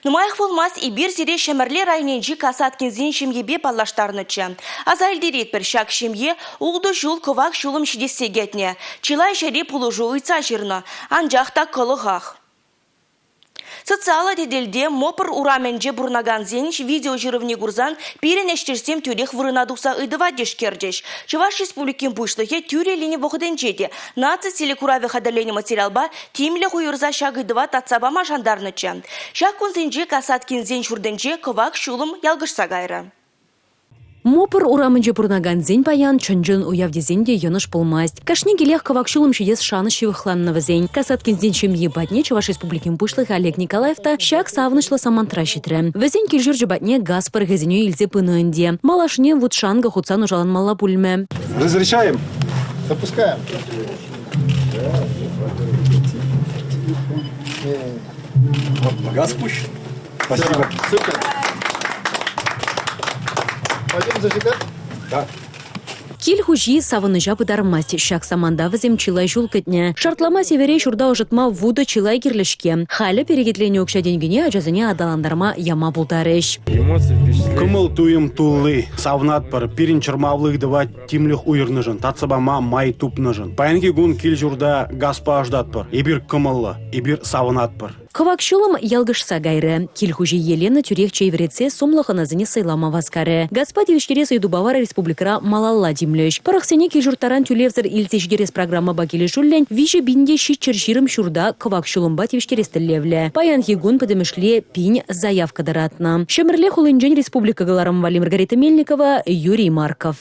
Нумаях пулмасть эпир сире Ҫӗмӗрле районӗнчи Касаткинсен ҫемйипе паллаштарнӑччӗ. Аса илтеретпӗр, ҫак ҫемье ултӑ ҫул кӑвак ҫулӑм ҫитессе кӗтнӗ. Чылай ҫӗре пулӑшу ыйтса ҫырнӑ, анчах та кӑлӑхах. Социаллӑ тетелте Мопр урамӗнче пурӑнакансен видеоҫырӑвне курсан пирӗн ӗҫтешсем тӳрех вырӑна тухса ыйтӑва тишкерчӗҫ. Чӑваш Республикин Пуҫлӑхӗ тӳрӗ лини вӑхӑтӗнче те наци телекуравӗ хатӗрленӗ материалпа тимлӗх уйӑрса ҫак ыйтӑва татса пама шантарнӑччӗ. Ҫак кунсенче Касаткинсен ҫуртӗнче кӑвак ҫулӑм ялкӑшса кайрӗ. Мопр урамӗнче пурӑнакансен паян чӑн-чӑн уяв тесен те йӑнӑш пулмасть. Кашни килех кӑвак ҫулӑм ҫитес шанӑҫ ҫывӑхланнӑ вӗсен. Касаткинсен ҫемйи патне Чӑваш Республикин Пуҫлӑхӗ Олег Николаев та ҫак савӑнӑҫлӑ самантра ҫитрӗ. Вӗсен кил-ҫурчӗ патне газ пӑрӑхӗсене илсе пынӑ ӗнтӗ. Малашне вут-шанкӑ хутса нушаланмалла пулмӗ. Разрешаем? Запускаем. Газ пущен. Спасибо. Супер. Пойдем зажигать? Да. Кил хуҫи савӑнӑҫа пытармасть. Ҫак саманта вӗсем чылай ҫул кӗтнӗ. Шартлама сивӗре ҫурта ӑшӑтма вутӑ чылай кирлӗ-ҫке. Халӗ перекетленӗ укҫа-тенкӗне ачасене аталантарма яма пултарӗҫ. Кӑмӑл-туйӑм тулли. Савӑнатпӑр. Пирӗн чӑрмавлӑ ыйтӑва тимлӗх уйӑрнӑшӑн, татса пама май тупнӑшӑн. Паянхи кун кил-ҫурта газпа ӑшӑтатпӑр. Эпир кӑмӑллӑ, эпир савӑнатпӑр. Кӑвак ҫулӑм ялкӑшса кайрӗ. Кил хуҫи Елена тӳрех чей вӗретсе сумлӑ хӑнасене сӑйлама васкарӗ. Газпа тивӗҫтерес ыйтупа вара республикӑра малалла тимлӗҫ. Пӑрӑхсене кил-ҫуртран тӳлевсӗр илсе ҫитерес программӑпа килӗшӳллӗн 3720 ҫурта кӑвак ҫулӑмпа тивӗҫтерес тӗллевлӗ. Паянхи кун пӗтӗмӗшле пин заявка тӑратнӑ. Ҫӗмӗрле хулинчен республика кӑларӑм валли Маргарита Мельникова, Юрий Марков.